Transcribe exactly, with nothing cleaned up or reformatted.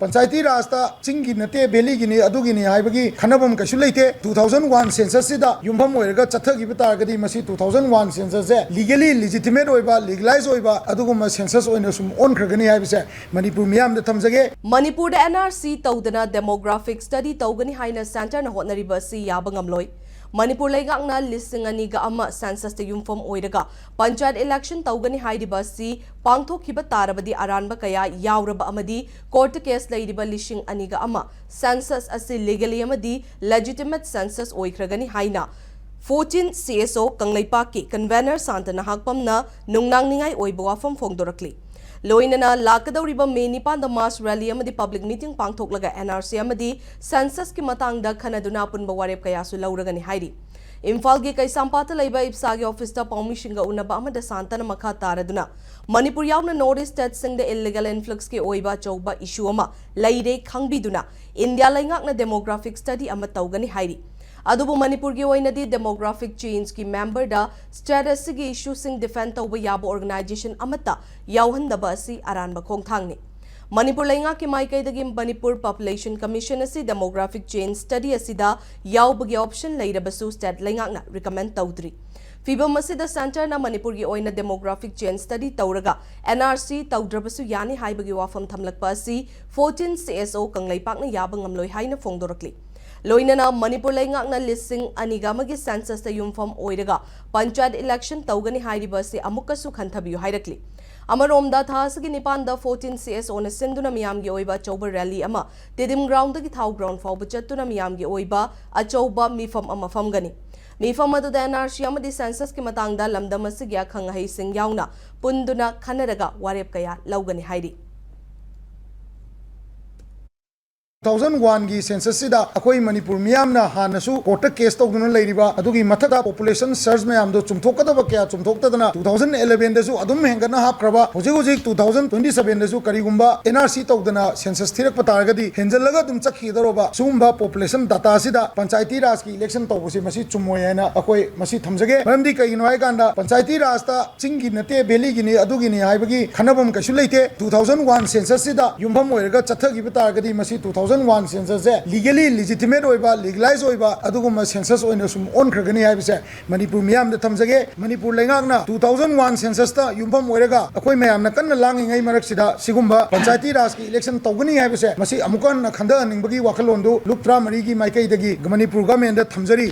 ꯄꯟꯆꯥꯌꯇꯤ ꯔꯥꯖꯇ ꯆꯤꯡꯒꯤ ꯅꯠꯇꯦ, ꯚꯦꯂꯤꯒꯤꯅꯤ, ꯑꯗꯨꯒꯤꯅꯤ ꯍꯥꯏꯕꯒꯤ ꯈꯟꯅꯐꯝ ꯀꯩꯁꯨ ꯂꯩꯇꯦ꯫ Two thousand one census ꯁꯤꯗ ꯌꯨꯝꯐꯝ ꯑꯣꯏꯔꯒ ꯆꯠꯊꯈꯤꯕ ꯇꯥꯔꯒꯗꯤ ꯃꯁꯤ two thousand one census ꯁꯦ legally legitimate ꯑꯣꯏꯕ, legalize ꯑꯣꯏꯕ ꯑꯗꯨꯒꯨꯝꯕ census ꯑꯣꯏꯅ ꯁꯨꯝ ꯑꯣꯟꯈ꯭ꯔꯒꯅꯤ ꯍꯥꯏꯕꯁꯦ ꯃꯅꯤꯄꯨꯔ ꯃꯤꯌꯥꯝꯗ ꯊꯝꯖꯒꯦ꯫ ꯃꯅꯤꯄꯨꯔꯗ N R C ꯇꯧꯗꯅ demographic study ꯇꯧꯒꯅꯤ ꯍꯥꯏꯅ centre ꯅ ꯍꯣꯠꯅꯔꯤꯕ ꯑꯁꯤ ꯌꯥꯕ ꯉꯝꯂꯣꯏ꯫ ꯃꯅꯤꯄꯨꯔ ꯂꯩꯉꯥꯛꯅ ꯂꯤꯁꯤꯡ ꯑꯅꯤꯒ ꯑꯃ census ꯇ ꯌꯨꯝꯐꯝ ꯑꯣꯏꯔꯒ ꯄꯟꯆꯥꯌꯠ election ꯇꯧꯒꯅꯤ ꯍꯥꯏꯔꯤꯕ ꯑꯁꯤ ꯄꯥꯡꯊꯣꯛꯈꯤꯕ ꯇꯥꯔꯕꯗꯤ ꯑꯔꯥꯟꯕ ꯀꯌꯥ ꯌꯥꯎꯔꯕ ꯑꯃꯗꯤ court case ꯂꯩꯔꯤꯕ ꯂꯤꯁꯤꯡ ꯑꯅꯤꯒ ꯑꯃ census ꯑꯁꯤ legally ꯑꯃꯗꯤ legitimate census ꯑꯣꯏꯈ꯭ꯔꯒꯅꯤ ꯍꯥꯏꯅ fourteen C S O ꯀꯪꯂꯩꯄꯥꯛꯀꯤ convener ꯁꯥꯟꯇ ꯅꯍꯥꯛꯄꯝꯅ ꯅꯨꯡꯅꯥꯡꯅꯤꯡꯉꯥꯏ ꯑꯣꯏꯕ ꯋꯥꯐꯝ ꯐꯣꯡꯗꯣꯔꯛꯂꯤ꯫ ꯂꯣꯏꯅꯅ ꯂꯥꯛꯀꯗꯧꯔꯤꯕ ꯃꯦ ꯅꯤꯄꯥꯟꯗ mass rally ꯑꯃꯗꯤ public meeting ꯄꯥꯡꯊꯣꯛꯂꯒ N R C ꯑꯃꯗꯤ census ꯀꯤ ꯃꯇꯥꯡꯗ ꯈꯟꯅꯗꯨꯅ ꯑꯄꯨꯟꯕ ꯋꯥꯔꯦꯞ ꯀꯌꯥꯁꯨ ꯂꯧꯔꯒꯅꯤ ꯍꯥꯏꯔꯤ꯫ ꯏꯝꯐꯥꯜꯒꯤ ꯀꯩꯁꯥꯝꯄꯥꯠꯇ ꯂꯩꯕ ꯏꯞꯁꯥꯒꯤ office ꯇ ꯄꯥꯎꯃꯤꯁꯤꯡꯒ ꯎꯅꯕ ꯑꯃꯗ ꯁꯥꯟꯇꯅ ꯃꯈꯥ ꯇꯥꯔꯗꯨꯅ ꯃꯅꯤꯄꯨꯔ ꯌꯥꯎꯅ north east state ꯁꯤꯡꯗ illegal influx ꯀꯤ ꯑꯣꯏꯕ ꯑꯆꯧꯕ issue ꯑꯃ ꯂꯩꯔꯦ ꯈꯪꯕꯤꯗꯨꯅ ꯏꯟꯗꯤꯌꯥ ꯂꯩꯉꯥꯛꯅ demographic study ꯑꯃ ꯇꯧꯒꯅꯤ ꯍꯥꯏꯔꯤ꯫ ꯑꯗꯨꯕꯨ ꯃꯅꯤꯄꯨꯔꯒꯤ ꯑꯣꯏꯅꯗꯤ demographic change ꯀꯤ member ꯗ state ꯑꯁꯤꯒꯤ issue ꯁꯤꯡ defend ꯇꯧꯕ ꯌꯥꯕ organisation ꯑꯃꯠꯇ ꯌꯥꯎꯍꯟꯗꯕ ꯑꯁꯤ ꯑꯔꯥꯟꯕ ꯈꯣꯡꯊꯥꯡꯅꯤ꯫ ꯃꯅꯤꯄꯨꯔ ꯂꯩꯉꯥꯛꯀꯤ ꯃꯥꯏꯀꯩꯗꯒꯤ Manipur Population Commission ꯑꯁꯤ demographic change study ꯑꯁꯤꯗ ꯌꯥꯎꯕꯒꯤ option ꯂꯩꯔꯕꯁꯨ state ꯂꯩꯉꯥꯛꯅ recommend ꯇꯧꯗ꯭ꯔꯤ꯫ ꯐꯤꯚꯝ ꯑꯁꯤꯗ centre ꯅ ꯃꯅꯤꯄꯨꯔꯒꯤ ꯑꯣꯏꯅ demographic change study ꯇꯧꯔꯒ N R C ꯇꯧꯗ꯭ꯔꯕꯁꯨ ꯌꯥꯅꯤ ꯍꯥꯏꯕꯒꯤ ꯋꯥꯐꯝ ꯊꯝꯂꯛꯄ ꯑꯁꯤ fourteen C S O ꯀꯪꯂꯩꯄꯥꯛꯅ ꯌꯥꯕ ꯉꯝꯂꯣꯏ ꯍꯥꯏꯅ ꯐꯣꯡꯗꯣꯔꯛꯂꯤ꯫ ꯂꯣꯏꯅꯅ ꯃꯅꯤꯄꯨꯔ ꯂꯩꯉꯥꯛꯅ ꯂꯤꯁꯤꯡ ꯑꯅꯤꯒ ꯑꯃꯒꯤ census ꯇ ꯌꯨꯝꯐꯝ ꯑꯣꯏꯔꯒ ꯄꯟꯆꯥꯌꯠ election ꯇꯧꯒꯅꯤ ꯍꯥꯏꯔꯤꯕ ꯑꯁꯤ ꯑꯃꯨꯛꯀꯁꯨ ꯈꯟꯊꯕꯤꯌꯨ ꯍꯥꯏꯔꯛꯂꯤ꯫ ꯑꯃꯔꯣꯝꯗ ꯊꯥ ꯑꯁꯤꯒꯤ ꯅꯤꯄꯥꯟꯗ fourteen C S O ꯅ ꯁꯤꯟꯗꯨꯅ ꯃꯤꯌꯥꯝꯒꯤ ꯑꯣꯏꯕ ꯑꯆꯧꯕ rally ꯑꯃ ꯇꯤꯗꯤꯝ ground ꯗꯒꯤ ꯊꯥꯎ ground ꯐꯥꯎꯕ ꯆꯠꯇꯨꯅ ꯃꯤꯌꯥꯝꯒꯤ ꯑꯣꯏꯕ ꯑꯆꯧꯕ ꯃꯤꯐꯝ ꯑꯃ ꯐꯝꯒꯅꯤ꯫ ꯃꯤꯐꯝ ꯑꯗꯨꯗ N R C ꯑꯃꯗꯤ census ꯀꯤ ꯃꯇꯥꯡꯗ ꯂꯝꯗꯝ ꯑꯁꯤꯒꯤ ꯑꯈꯪ ꯑꯍꯩꯁꯤꯡ ꯌꯥꯎꯅ ꯄꯨꯟꯗꯨꯅ ꯈꯟꯅꯔꯒ ꯋꯥꯔꯦꯞ ꯀꯌꯥ ꯂꯧꯒꯅꯤ ꯍꯥꯏꯔꯤ꯫ ꯊꯥꯎꯖꯟ ꯋꯥꯟꯒꯤ ꯁꯦꯟꯁꯁꯁꯤꯗ ꯑꯩꯈꯣꯏ ꯃꯅꯤꯄꯨꯔ ꯃꯤꯌꯥꯝꯅ ꯍꯥꯟꯅꯁꯨ ꯀꯣꯔꯠꯇ ꯀꯦꯁ ꯇꯧꯗꯨꯅ ꯂꯩꯔꯤꯕ, ꯑꯗꯨꯒꯤ ꯃꯊꯛꯇ ꯄꯣꯄꯨꯂꯦꯁꯟ ꯁꯔꯖ ꯃꯌꯥꯝꯗꯣ ꯆꯨꯝꯊꯣꯛꯀꯗꯕ ꯀꯌꯥ ꯆꯨꯝꯊꯣꯛꯇꯗꯅ ꯇꯨ ꯊꯥꯎꯖꯟ ꯑꯦꯂꯦꯚꯦꯟꯗꯁꯨ ꯑꯗꯨꯝ ꯍꯦꯟꯒꯠꯅ ꯍꯥꯞꯈ꯭ꯔꯕ, ꯍꯧꯖꯤꯛ ꯍꯧꯖꯤꯛ ꯇꯨ ꯊꯥꯎꯖꯟ ꯇ꯭ꯋꯦꯟꯇꯤ ꯁꯚꯦꯟꯗꯁꯨ ꯀꯔꯤꯒꯨꯝꯕ ꯑꯦꯟ ꯑꯥꯔ ꯁꯤ ꯇꯧꯗꯅ ꯁꯦꯟꯁꯁ ꯊꯤꯔꯛꯄ ꯇꯥꯔꯒꯗꯤ ꯍꯦꯟꯖꯜꯂꯒ ꯑꯗꯨꯝ ꯆꯠꯈꯤꯒꯗꯧꯔꯕ ꯁꯤꯒꯨꯝꯕ ꯄꯣꯄꯨꯂꯦꯁꯟ ꯗꯥꯇꯥꯁꯤꯗ ꯄꯟꯆꯥꯌꯇꯤ ꯔꯥꯖꯀꯤ ꯏꯂꯦꯛꯁꯟ ꯇꯧꯕꯁꯦ ꯃꯁꯤ ꯆꯨꯝꯃꯣꯏ ꯍꯥꯏꯅ ꯑꯩꯈꯣꯏ ꯃꯁꯤ ꯊꯝꯖꯒꯦ꯫ ꯃꯔꯝꯗꯤ ꯀꯩꯒꯤꯅꯣ ꯍꯥꯏꯀꯥꯟꯗ ꯄꯟꯆꯥꯌꯇꯤ ꯔꯥꯖꯇ ꯆꯤꯡꯒꯤ ꯅꯠꯇꯦ, ꯚꯦꯂꯤꯒꯤꯅꯤ, ꯑꯗꯨꯒꯤꯅꯤ ꯍꯥꯏꯕꯒꯤ ꯈꯟꯅꯐꯝ ꯀꯩꯁꯨ ꯂꯩꯇꯦ꯫ ꯇꯨ ꯊꯥꯎꯖꯟ ꯋꯥꯟ ꯁꯦꯟꯁꯁꯁꯤꯗ ꯌꯨꯝꯐꯝ ꯑꯣꯏꯔꯒ ꯆꯠꯊꯈꯤꯕ ꯇꯥꯔꯒꯗꯤ ꯃꯁꯤ ꯇꯨ ꯊꯥꯎꯖꯟ ꯋꯥꯟ ꯁꯦꯟꯁꯁꯁꯦ ꯂꯤꯒꯦꯂꯤ ꯂꯤꯖꯤꯇꯤꯃꯦꯠ ꯑꯣꯏꯕ, ꯂꯤꯒꯂꯥꯏꯖ ꯑꯣꯏꯕ ꯑꯗꯨꯒꯨꯝꯕ ꯁꯦꯟꯁꯁ ꯑꯣꯏꯅ ꯁꯨꯝ ꯑꯣꯟꯈ꯭ꯔꯒꯅꯤ ꯍꯥꯏꯕꯁꯦ ꯃꯅꯤꯄꯨꯔ ꯃꯤꯌꯥꯝꯗ ꯊꯝꯖꯒꯦ꯫ ꯃꯅꯤꯄꯨꯔ ꯂꯩꯉꯥꯛꯅ ꯇꯨ ꯊꯥꯎꯖꯟ ꯋꯥꯟ ꯁꯦꯟꯁꯁꯇ ꯌꯨꯝꯐꯝ ꯑꯣꯏꯔꯒ ꯑꯩꯈꯣꯏ ꯃꯌꯥꯝꯅ ꯀꯟꯅ ꯂꯥꯡꯉꯤꯉꯩ ꯃꯔꯛꯁꯤꯗ ꯁꯤꯒꯨꯝꯕ ꯄꯟꯆꯥꯌꯇꯤ ꯔꯥꯖꯀꯤ ꯏꯂꯦꯛꯁꯟ ꯇꯧꯒꯅꯤ ꯍꯥꯏꯕꯁꯦ ꯃꯁꯤ ꯑꯃꯨꯛꯀ ꯍꯟꯅ ꯈꯟꯊꯍꯟꯅꯤꯡꯕꯒꯤ ꯋꯥꯈꯜꯂꯣꯟꯗꯨ ꯂꯨꯞ ꯇꯔꯥꯃꯔꯤꯒꯤ ꯃꯥꯏꯀꯩꯗꯒꯤ ꯃꯅꯤꯄꯨꯔ ꯒꯚꯔꯟꯃꯦꯟꯗ ꯊꯝꯖꯔꯤ꯫